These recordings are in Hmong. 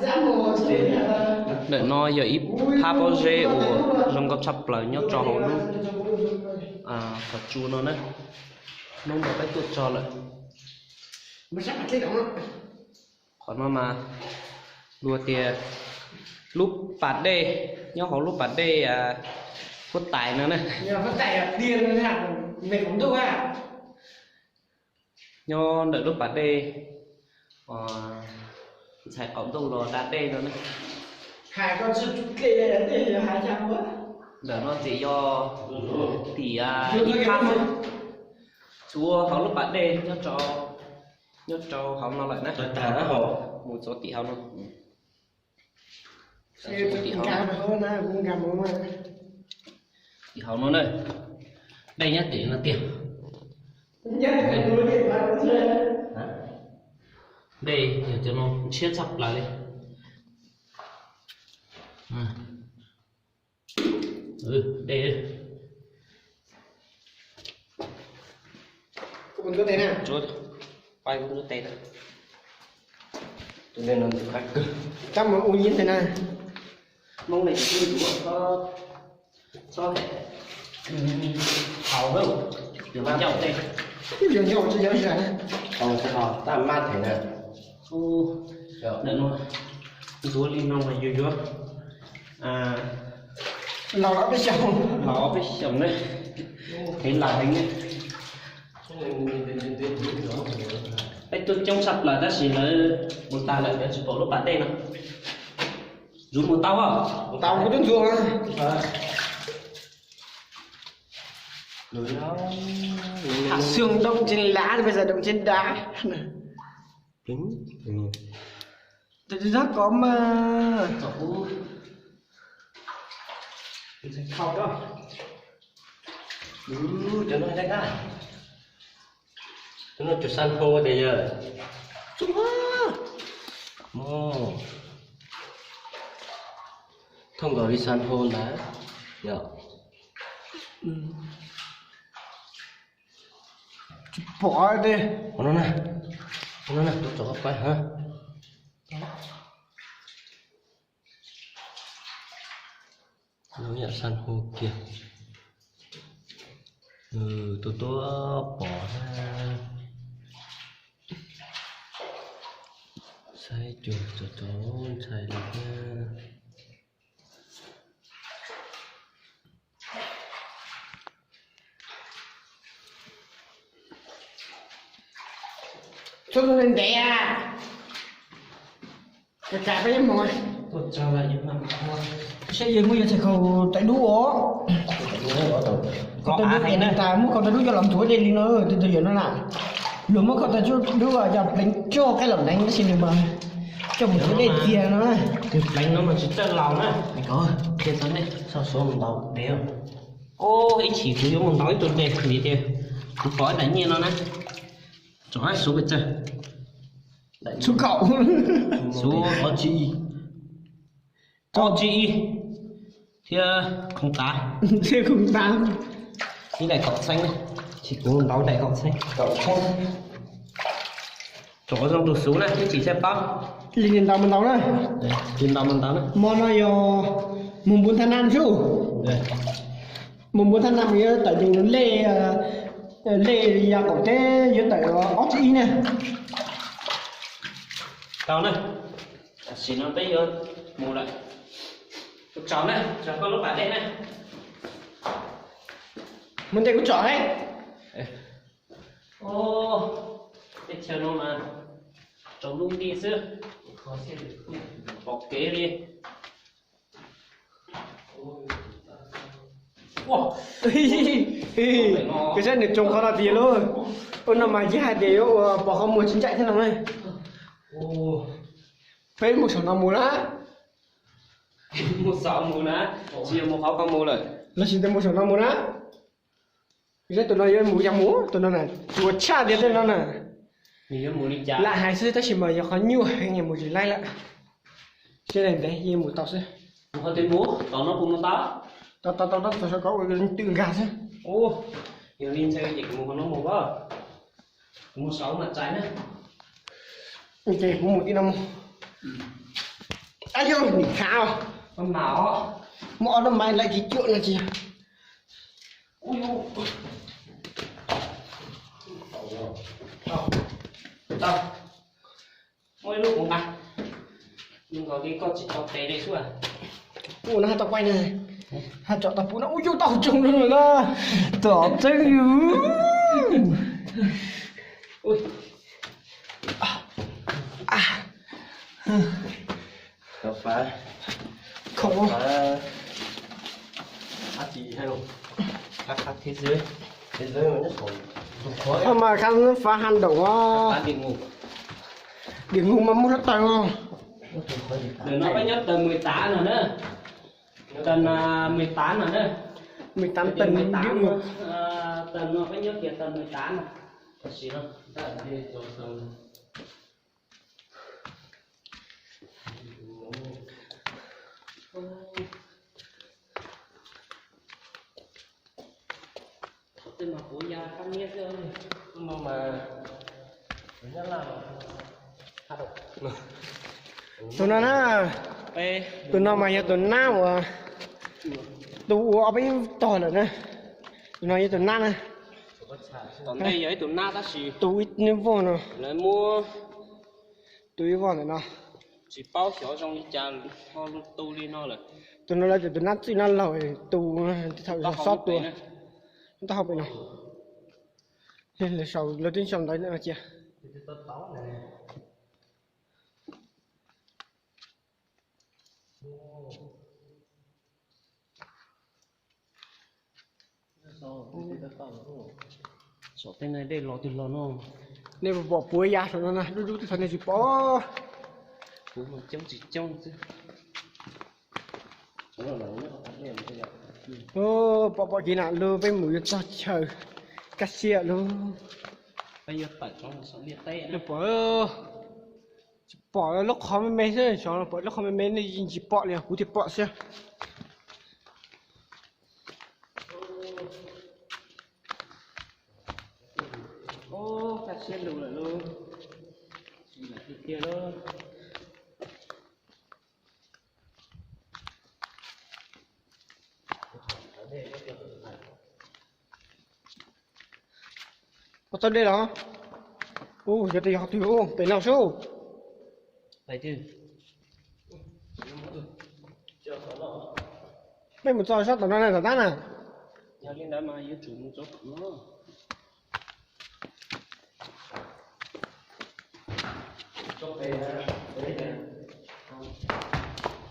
Ntawm no yog ib phab pob zeb uas zoo nkauj tshaj plaws nyob rau hauv lub qhov tsua no na. Hnub no peb tuaj txog lawm. Qhov no mas luag tias lub pas dej, nyob hauv lub pas dej huab tais no na. Nyob ntawm lub pas dej ntxhais qaum ntuj los da dej no na. Ntawm no ces yog tim ib phab xwb, tsuav hauv lub pas dej nyob rau hauv no lawm na. Mus txog tim hauv no. Tim hauv no na, dej nyob tim no tiag. Dej yog cov no ntshiab tshaj plaws li. Dej. Tus dej no ntxim qab kawg. Tab mas u nyi ntawm na. Hmoob ne tsis ntxuav, txhob haus lawm, yog ncauj dej. Yog ncauj tsis yog zam na. Tab mab them na. Ntawm no ntxuav li no mas yus yuav laus ob peb xyoos, laus ob peb xyoos na, thev laus heev na. Peb tuaj coob tshaj plaws tab sis lawv mus tas lawm, lawv tsis pom lub pas dej no. Zuv mus tau, tau kuv twb ntxuav. Hạt xương động trên lá, bây giờ động trên đá. Tus rác có mà. Cov no daj daj. Cov no cov san hô tiag yog. Thooj nkaus li san hô ntawd yog. Tsis pom tiag. Qhov no na, qhov no na, tus tsov qab pab ha. Lub yam san hô kiag. Tus tuaj pom na. Saib cuag tsov tsov ntshai li thiab. Txhob tuaj ntev ntev a. Saib yawg muab yawg txhais khau taw dub os. Khau taw dub es tas muab khau taw dub coj los ntxuav dej li no, tus twg yawm no na. Luag muab khau taw dub coj pleev coj qaib los neev tab sis nws mas coj mus ntxuav dej tiag no. Nws pleev no mas tsis txawj laus na. Qhia txog nej txhob suav mus ntaus dev. Ib chim kuv yuav mus ntaus ib tug dev vim tias kuv pom ib daim nyiaj no na. Tsom ab suav pes tsawg? Suav kaum, suav ob tsib ib, ob tsib ib thiab khoov tav, thiab khoov tav. Ib daim kaum txheeb, tab sis kuv ntaus daim kaum txheeb. Tsom zoo tus xuv na, ib chim thiaj paub. Li ntaus mas ntaus na. Li ntaus mas ntaus na. Hmo no yog mus npu thaj nab xwb. Mus npu thaj nab mas yuav tawm tus lej, lej ya kaum teb yuav tawm ob tsib ib na. Tau na. Tam sim no peb yuav mus lawm. Kuv tsom na, tsom koj lub pas dej na. Mus ntej kuv tsom na. Teb chaws no mas tsaus ntuj nti xwb, pom kev li. Koj saib nws tsoo qhov no tiag lauj. Ua no mas yeej hais tias yuav ua pos qhov muag tsis ncaim thiab no na. Peb mus saum no mus na. Mus saum mus na, tsis yog mus qhov ko mus lawm. Los sis mus saum no mus na. Saib tus no yuav mus yog mus, tus no na, tsuas tshaj tiag tej no na. Lam hais xwb tab sis mas yog qhov nyuaj heev mus tsis laib lawm. Seb ntev yeej mus tau xwb. Mus qhov twg mus, tom no puas mus tau? Tau tau tau, tau saum ko ua twm nkag xwb. Yog li ntawd ces kuv mus qhov no mus, kuv mus saum mam txais na. Ces kuv mus tim no mus. Ab yog nim khav, muaj ob lub maiv lawv tsis cuam no tsis. Muaj ib lub kuv nqa, nkaus li koj tsis tso tes li xwb. Ua no haj tau paib na, haj tso tau pub no, ub yus tau tsoog no na, txom tseeb yus. Khov, khov, khov mas khab fav haj ntaum os. Điểm ngủ mas muaj sab taw os. Ntawm no peb nyob tầng mười tám no na. Tầng mười tám no na. Mười tám tầng điểm ngủ. Tầng no peb nyob kiag tầng mười tám no. Tam sim no. Tus no na, tus no mas yog tus nab uas, tus ua ob peb tog lawm na. Tus no yog tus nab na. Tom ntej yog ib tus nab tab sis tus ib voj no, lawv muab tus ib voj ntawm no. Tsis paub xyov zoo li cas ho tu li no lawm. Tus no lawv tias tus nab txwj nab laug tus thaum xob tua. Taub hau pem no. Lawv sau, lawv twb sau ntawv no cia. Saum tej no dej los twg los no. Nej puas pom puav ya saum no na, dub dub twb txog nej tsis pom. Puav mas coob tsis coob xwb. Pom pom kev na lug, peb mus yuav txog chaw kaj siab lug. Pom, tsis pom lub qhov me me xwb, xyov pom lub qhov me me nej yeej tsis pom li, kuv thiaj pom xwb. Kaj siab lug lawm lauj, lawm tiag tiag lauj. Ua tau dej los? Ua, yog tes yog twg ua pem no sub. Peb mus txog sab tom no na, tom tab na. Yog li ntawd mas yuav tsum mus txog tom no. Tom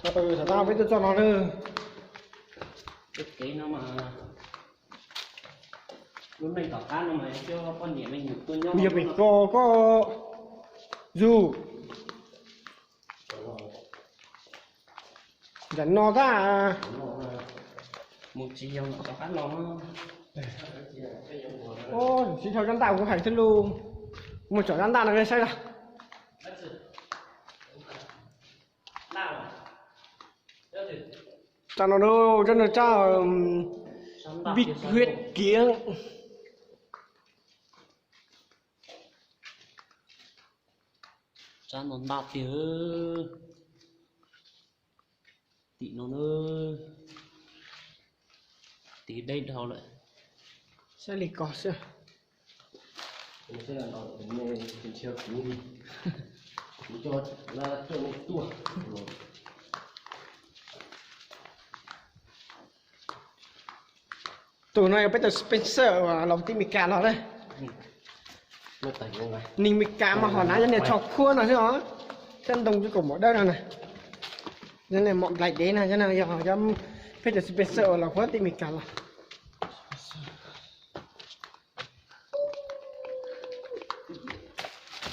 tab peb tuaj txog no na. Kev no mas lub neej tom qab no mas coj poj niam me nyuam tuaj nyob. Yog pem ko koj zug. Nram no tag. Mus tsis yog tom qab no. Siv dhau rab ntaj kuv hais thiab lauj. Mus tsom rab ntaj no saib los. Rab no, rab no rab vij huyết kiếng. Rab no ntaj tiag. Tim no na, tim deb dhau lawm. Saib li ko xwb. Kuv, kuv coj nej tuaj. Tus no yog peb tus sponsor uas los teb Mes Kas los na. Neeg Mes Kas mas ho hnav cov niag tsho khuab no xwb os. Cov ntoo cov kaus mom dawb no na. Cov niag mom nplaim dev no, cov no yog peb tus sponsor uas los huab teb Mes Kas los.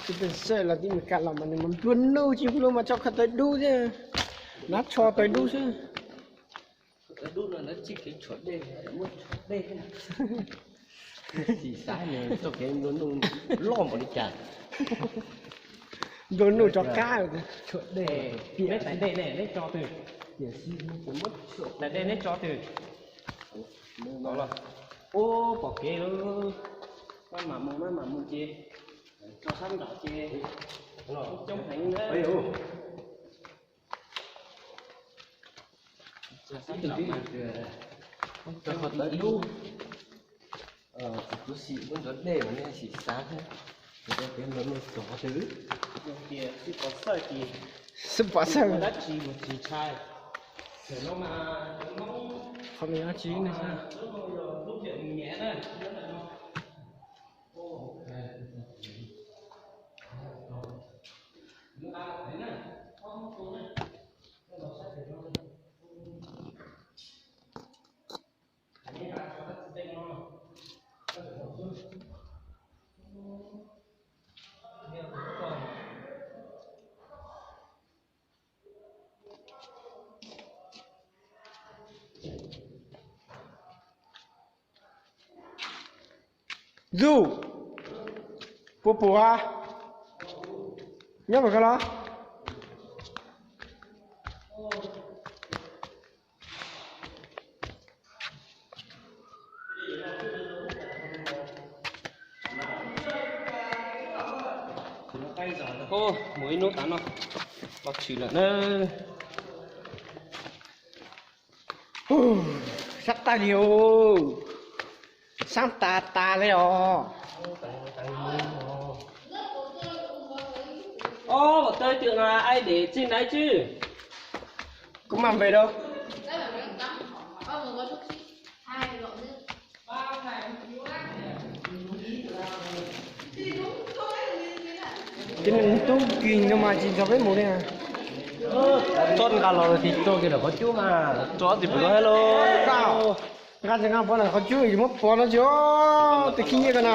Sponsor los teb Mes Kas los mas nws mas nplua nuj, tsis nplua mas tso kho tawv dub thiab. Hnav tsho tawv dub xwb. Tawv dub no lawv txij kev tshuam dej, muab tshuam dej. Xim xav nws txoj kev nplua nuj loj npaum li cas. Nplua nuj rov qab. Tshuam dej, neb tais dej ne neb tso twg? Tais dej neb tso twg? Ub, pom kev lawm. Maj mam mus, maj mam mus ces tso sab nraud ces coob heev na. Ib tug tib, rau qhov tawv dub. Kuv sim muab ntov dej mas nej sim xav thiab. Kuv cov tias los nuj tov twb. Xwb pom xawj. Dab tsi mus tsis ntshai. Qhov me dab tsi ne? Zuj, puas pum a? Nyob puas koj los? Mus ib hnub tav no los tshwm lawm na. Sab tag li os, sab tas tas li os. Ov, vauv tawb twg no ai dej txij nai tswb. Kuv mam npe rau. Ces nws tub kis no mas tsis nrog peb mus li. Txhob nqa los tis txog kiag ntawm qhov cub mas tso tim pem no thiab lauj. Nqa tsis nqa pov ntawm qhov cub es muab pov no tsis, tus khib nyiab ko na.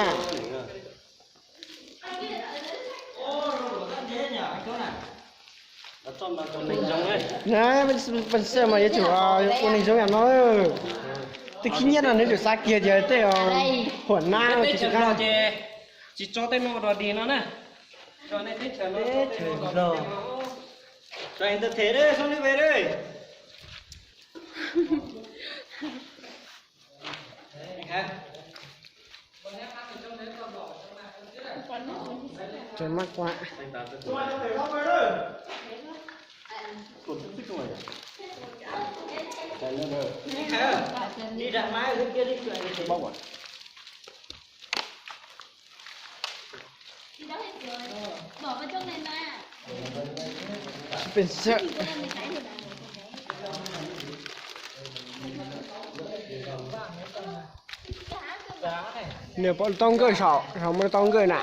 Pes xav mas yuav tsum ua neeg zoo yam no. Tus khib nyiab no nws tsum xav kiag tias tej huam nab no tsis, tsis tso tej no rau dig no na. Mab kuam. Pes xav. Nws pom tau nkawj saum, saum muaj tau nkawj na.